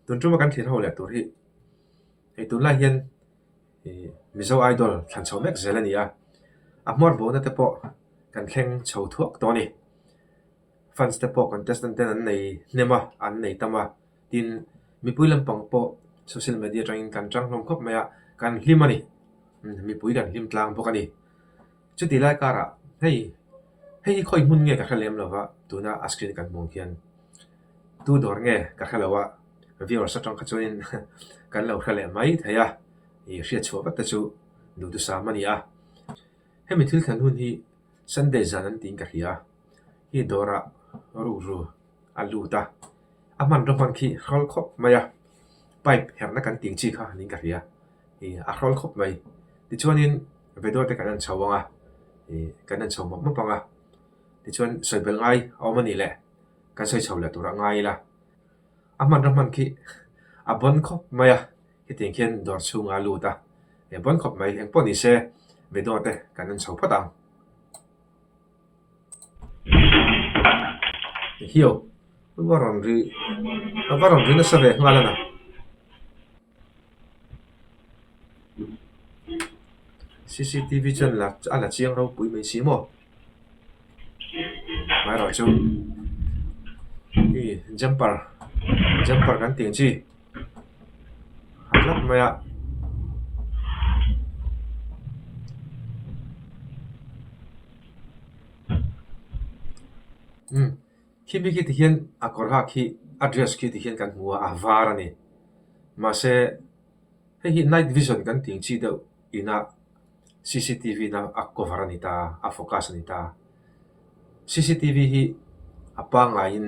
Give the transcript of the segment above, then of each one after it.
Tun tuma kan thlir ho leh tur hi hei tunlai hian ih Mizo Idol thlan chho mek zel a ni a, a hmawr bawhna te pawh kan thleng chho thuak tawh a ni. Fans te pawh contestant ten an nei hnem a, an nei tam a, tin mipui lampang pawh social media atangin kan tang hlawm khawp mai a, kan hlim a ni. Mipui kan hlim tlang bawk a ni. Chuti lai karah hei hei hi khawi hmun nge ka hre lem lo va, tuna a screen kan hmuh ang khian tu dawr nge ka hre lo a, viewers atang kha chuanin kan lo hre leh mai thei a, ih hriat chhuah vat te chu duhthusam a ni a. Hemi thil thlen hun hi Sunday zan an tiin ka hria, hi dawrah rukru a lut a, a hmanraw hman khi hrawl khawp mai a, pipe herhna kan tih ang chi kha niin ka hria. Ih a hrawl khawp mai. Tichuanin video te kan en chho ang a, ih kan en chho mawp mawp ang a, tichuan sawi belh ngai a awm a nih leh kan sawi chho leh tur a ngai ila. A hmanraw hman khi a bawn khawp mai a, hetiang khian dawr chhunga a lut a, a bawn khawp mai. Engpawh ni se video te kan en chho phawt ang. Hiau a va rawn ri a va rawn ri nasa ve nghal a na. Cctv chuan la a la chiang ropui mai si maw amaherawh chu hei jumper jumper kan tih ang chi a tlat mai a. Umm khimi khi tihian a kawr hak hi a dress khi tihian kan hmu a a var a ni. Mahse hei hi night vision kan tih ang chi deuh ina cctv na a cover a ni ta a focus a ni ta. Cctv hi a pangaiin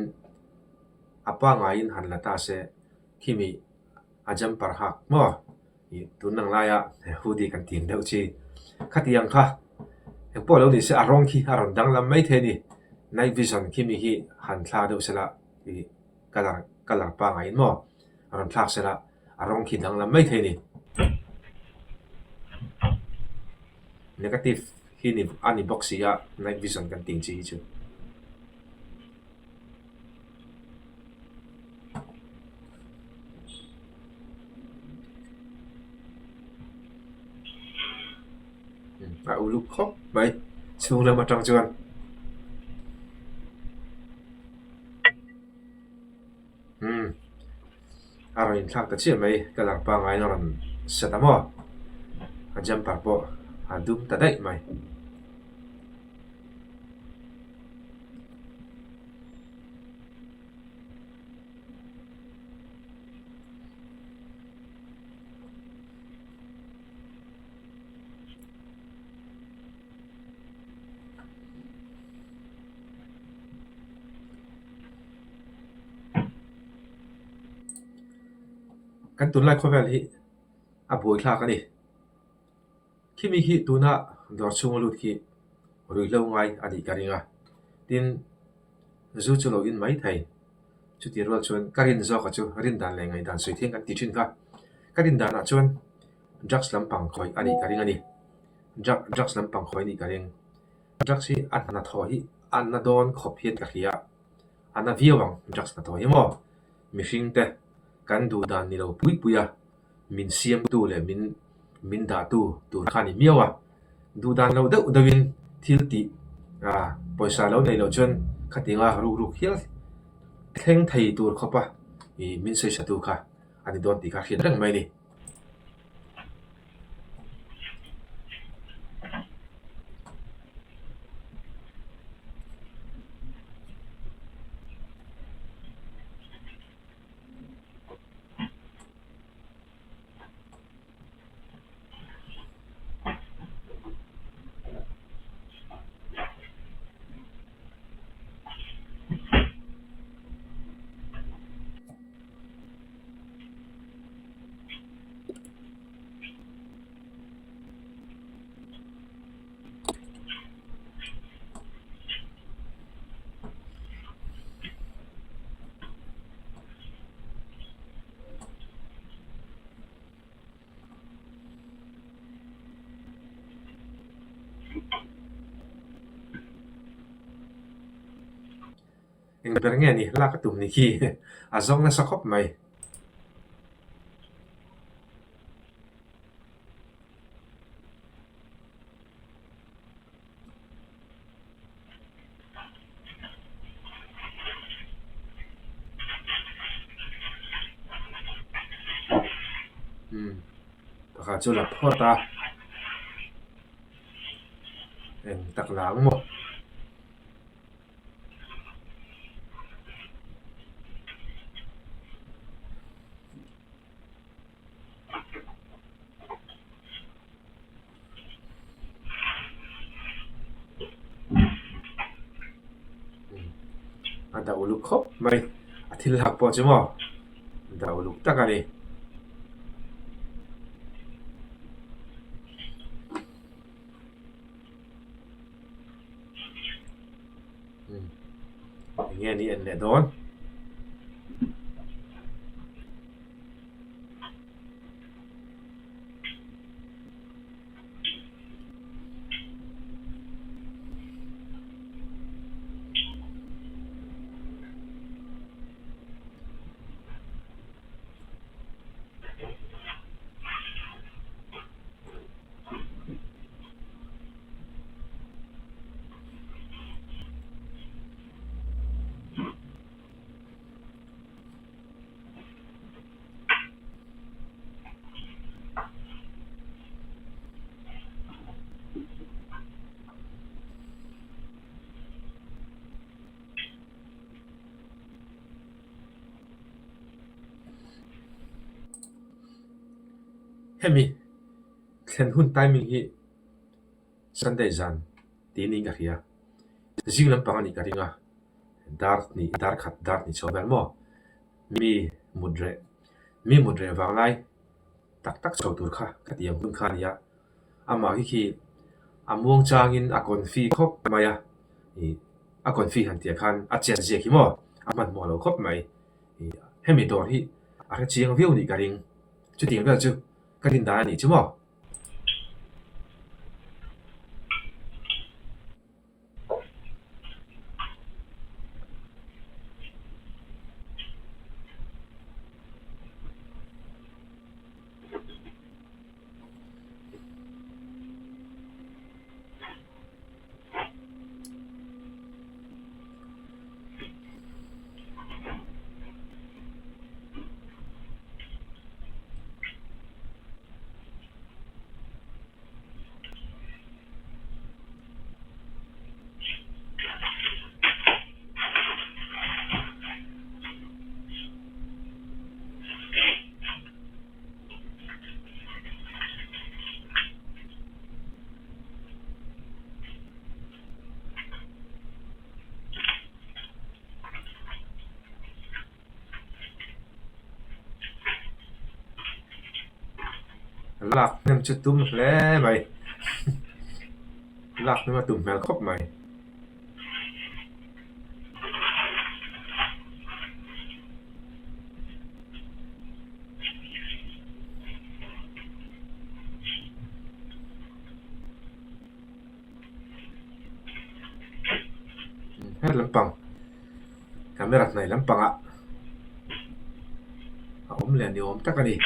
a pangaiin han la ta se khimi a jumper hak maw ih tun ang laia hoodie kan tih ang deuh chi khatiang kha engpawh lo ni se a rawng khi a rawn danglam maithei a ni night vision khimi hi han thla deuh sela ih colour colour pangaiin maw a rawn thlak sela a rawng khi danglam maithei a ni. Negative hi ni a ni bawk si a night vision kan tih ang chi hi chu. A uluk khawp mai chhung lam atang chuan. Umm a rawn inthlak ta chiah mai colour pangaiin a rawn set a maw a jumper pawh a dum ta daih mai. Kan tunlai khawvel hi a buaithlak a ni. Khimi hi tuna dawr chhunga lut khi ruihhlo ngai a nih ka ring a, tin zu chu lo in mai thei. Chutih rual chuan ka rin zawka chu rin dan leh ngaihdan sawi thiang kan ti thin kha. Ka rin danah chuan drugs lampang khawih a nih ka ring a ni. Drug drugs lampang khawih a nih ka ring. Drugs hi a hnathawh hi a na dawn khawp hian ka hria. A na viau ang drugs hnathawh hi maw? Mihring te kan duh dan ni lo pui pui a, min siamtu leh min min dahtu tur kha a ni miau a. Duh dan lo deuh deuhin thil tih ah pawisa lo nei loh chuan khatinga ruk ruk hial thleng thei tur khawpa ih min sawisatu kha a ni dawn tih kha hriat reng mai a ni. Eng ber nge ni lak a tum ni khi a zawng nasa khawp mai. Umm pakhat chu la phawt a eng tak la ang maw. A dah uluk khawp mai a thil hak pawh chu maw dah uluk tak a ni. Eng nge ni en leh dawn? Hemi thlen hun timing hi Sunday zan tih niin ka hria. Zing lampang a nih ka ring a, dar hnih dar khat dar hnih chho vel maw? Mi mut reh mi mut reh vang lai tak tak chho tur kha ka ti ang hun kha a ni a, amah hi khi a muang changin a confi khawp mai a, ih a confi han tih ah khan a chet ziak hi maw a hmanhmawh lo khawp mai, ih hemi dawr hi a hre chiang viau nih ka ring, chutiang vel chu ka rin dan a nih chu maw. Lak hnem chu tum hle mai lak hnem a tum hmel khawp mai. Her lampang camera hnaih lampangah a awm leh ni awm tak a ni.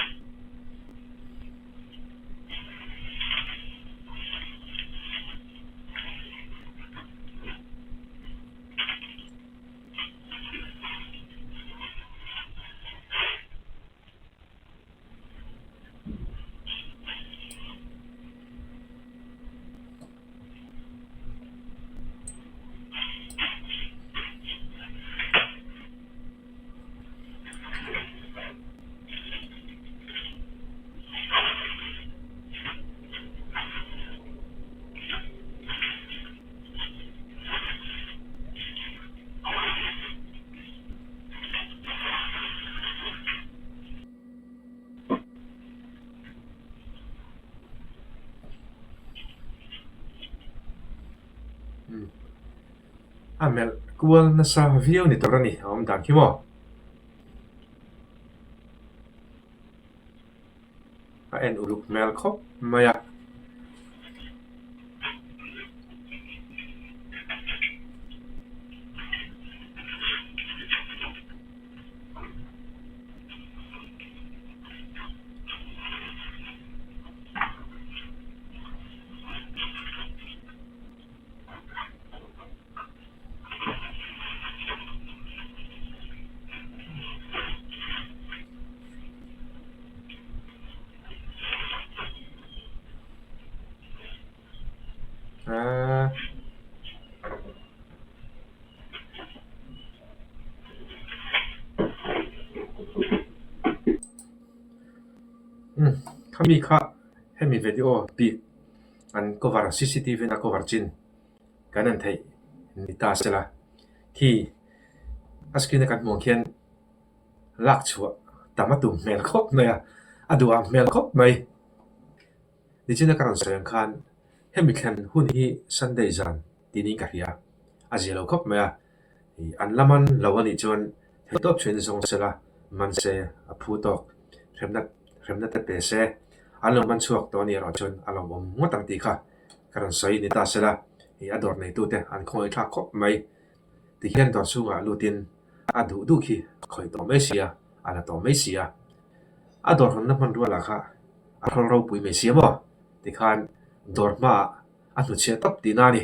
A melh kual nasa viau ni tur a ni a awm dan khi maw. A en uluk hmel khawp mai a. Khami kha hemi video bik an cover cctv in a cover chin kan en theih ni ta se la. Khi a screen a kan hmuh ang khian lak chhuah tam a tum hmel khawp mai a, a duham hmel khawp mai. Nichina ka rawn sawi ang khan hemi thlen hun hi Sunday zan tih niin ka hria, a zia lo khawp mai a, an la man lo a nih chuan theihtawp chhuin zawng se la man se a phu tawk hremna hremna te pe se, an lo man chhuak tawh a nih erawh chuan a lawmawm ngawt ang tih kha ka rawn sawi ni ta se la, a dawr neitute an khawngaih thlak khawp mai. Tihian dawr chhungah lutin a duh duh khi a khawih tawh mai sia, a la tawh mai sia. A dawr hawnna hmanrua lah kha a hrawl ropui mai sia maw? Tikhan dawr hmaah a hnuchhiah tawp tihna a ni,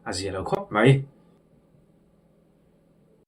a zia lo khawp mai.